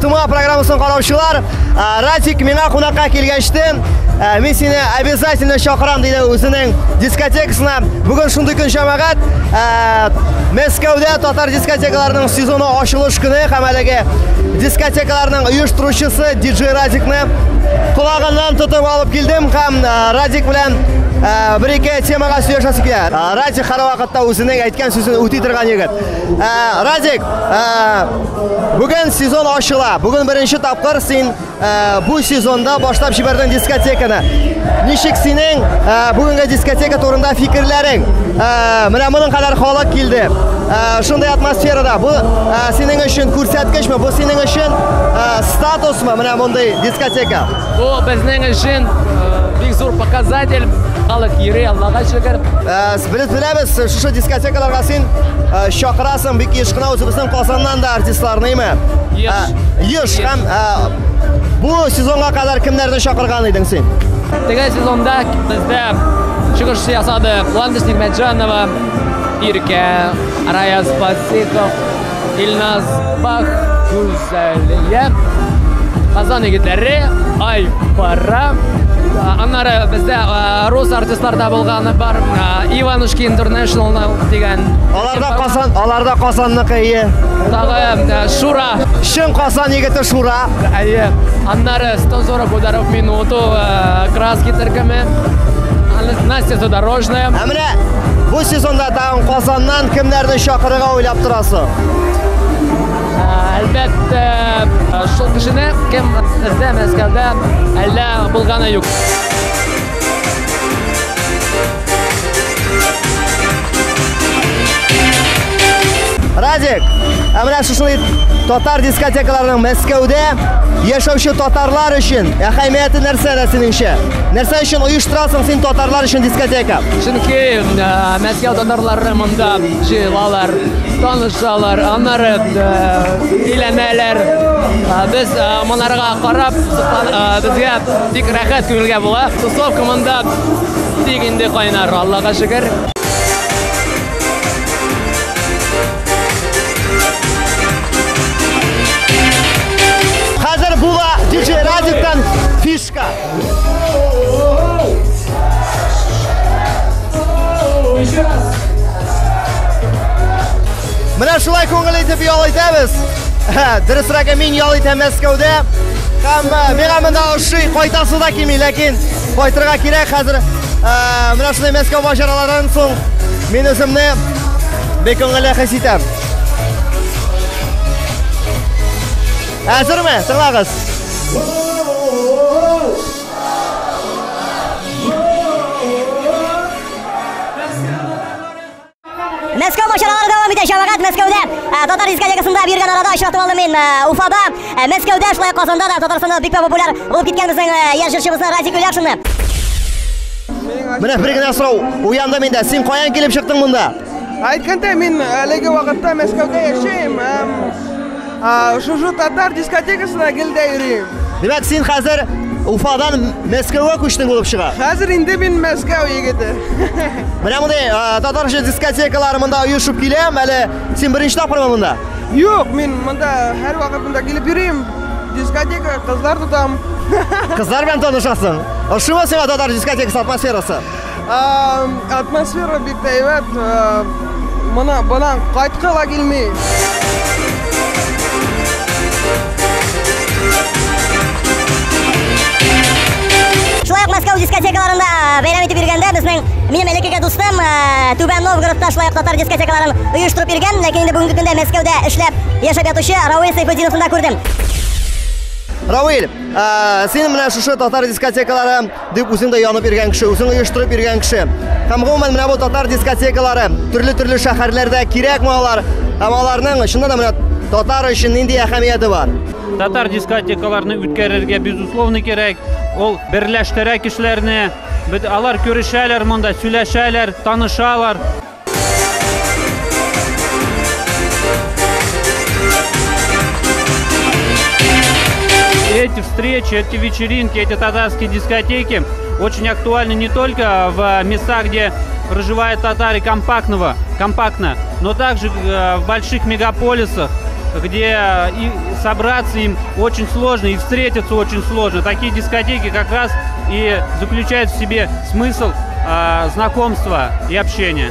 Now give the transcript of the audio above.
Тума программасын караучылар, Радик миңа кунакка килгәчтен, мин сине обязательно чакырам диде үзенең дискотекасына. Бүген шундый көн, җәмәгать, Мәскәүдә татар дискотекаларының сезоны ачылыш көне һәм әлеге дискотекаларның оештыручысы диджей Радикны колагыннан тотып алып килдем һәм Радик белән бер-ике темага сөйләшәсе килә. Радик һәрвакытта үзенең әйткән сүзен үти торган егет. Радик, бүген сезон ачыла. Бүген беренче тапкыр син бу сезонда башлап җибәрдең дискотеканы. Ничек синең бүгенге дискотека турында фикерләрең? Менә моның кадәр халык килде. Шундый атмосферада. Бу синең өчен күрсәткечме? Бу синең өчен статусмы? Менә мондый дискотека. Бу безнең өчен бик зур показатель. Халык йөри, Аллага шөкер. Без беләбез, шушы дискотекаларга син чакырасың бик еш кына үзебезнең Казаннан да артистларны, әйме? Еш. Еш һәм бу сезонга кадәр кемнәрне чакырган идең син? Теге сезонда бездә чыгыш ясады Ландыш Нигъмәтҗанова, Иркә, Раяз Фасихов, Илназ Бах, Гүзәлия, Казан егетләре, Айфара. Аннары бездә рус артистлар да булганы бар. Иванушки International дигән. Аларда Казан, аларда Казанныкы ие. Тагы Шура. Чын Казан егете Шура. Әйе. Аннары 140 ударов в минуту, Краски төркеме. Настя Задорожная. Ә менә бу сезонда тагын Казаннан кемнәрне чакырырга уйлап торасың? Әлбәттә, шул кешене, кем бездә Мәскәүдә әллә булганы юк. Радик, ә менә шушындый татар дискотекаларының Мәскәүдә яшәүче татарлар өчен әһәмияте нәрсәдә синеңчә? Нәрсә өчен оештырасың син татарлар өчен дискотека? Чөнки Мәскәү татарлары монда җыелалар, танышалар, аннары өйләнәләр. Без монарга карап, безгә бик рәхәт күңелгә була. Тусовка монда бик инде кайнар, Аллага шөкер. Хәзер була диджей Радиктан фишка. Менә шулай күңел итеп ял итәбез. Дөресрәге, мин ял итәм Мәскәүдә. Һәм миңа монда ошый, кайтасы да килми, ләкин кайтырга кирәк хәзер. Менә шундый Мәскәү маҗараларынан соң мин үземне бик күңелле хис итәм. Әзерме? Тыңлагыз. Мәскәү маҗаралары дәвам итә. Җәмәгать Мәскәүдә татар дискотекасында йөргән арада очратып алдым мин Уфада, Мәскәүдә, шулай Казанда да, Татарстанда бик популяр булып киткән безнең яшь җырчыбызны Радик Юльякшинны. Менә бер генә сорау уянды миндә. Син каян килеп чыктың монда? Әйткәндә, мин әлеге вакытта Мәскәүдә яшәйм. Шушы татар дискотекасына гел дә йөрим. Димәк, син хәзер Уфадан Мәскәүгә күчтең булып чыга. Хәзер инде мин Мәскәү егете. Менә мондый татарча дискотекалар монда оешып килә. Әле син беренче тапкырмы монда? Юк, мин монда һәрвакыт монда килеп йөрим. Дискотека, кызлар тотам. Кызлар белән танышасың. Ошыймы сиңа татар дискотекасы атмосферасы? Атмосфера бик тә әйбәт. Моны бынан кайткы ла килми. Шулай ук Мәскәү дискотекаларында бәйрәм итеп йөргәндә безнең минем элеккеге дустым Түбән Новгородта шулай ук татар дискотекаларын оештырып йөргән, ләкин инде бүгенге көндә Мәскәүдә эшләп яшәп ятучы Рауил Сайфетдиновны да күрдем. Рауил, син менә шушы татар дискотекалары дип үзең дә янып йөргән кеше, үзең оештырып йөргән кеше. Һәм гомумән менә бу татар дискотекалары төрле-төрле шәһәрләрдә кирәкме алар? Һәм аларның чыннан да менә татар өчен нинди әһәмияте бар? Татар дискотекаларны үткәрергә безусловно кирәк. Ул берләштерә кешеләрне. Алар күрешәләр монда, сөйләшәләр, танышалар. Эти встречи, эти вечеринки, эти татарские дискотеки очень актуальны не только в местах, где проживают татары компактно, но также в больших мегаполисах. где и собраться им очень сложно, и встретиться очень сложно. Такие дискотеки как раз и заключают в себе смысл знакомства и общения.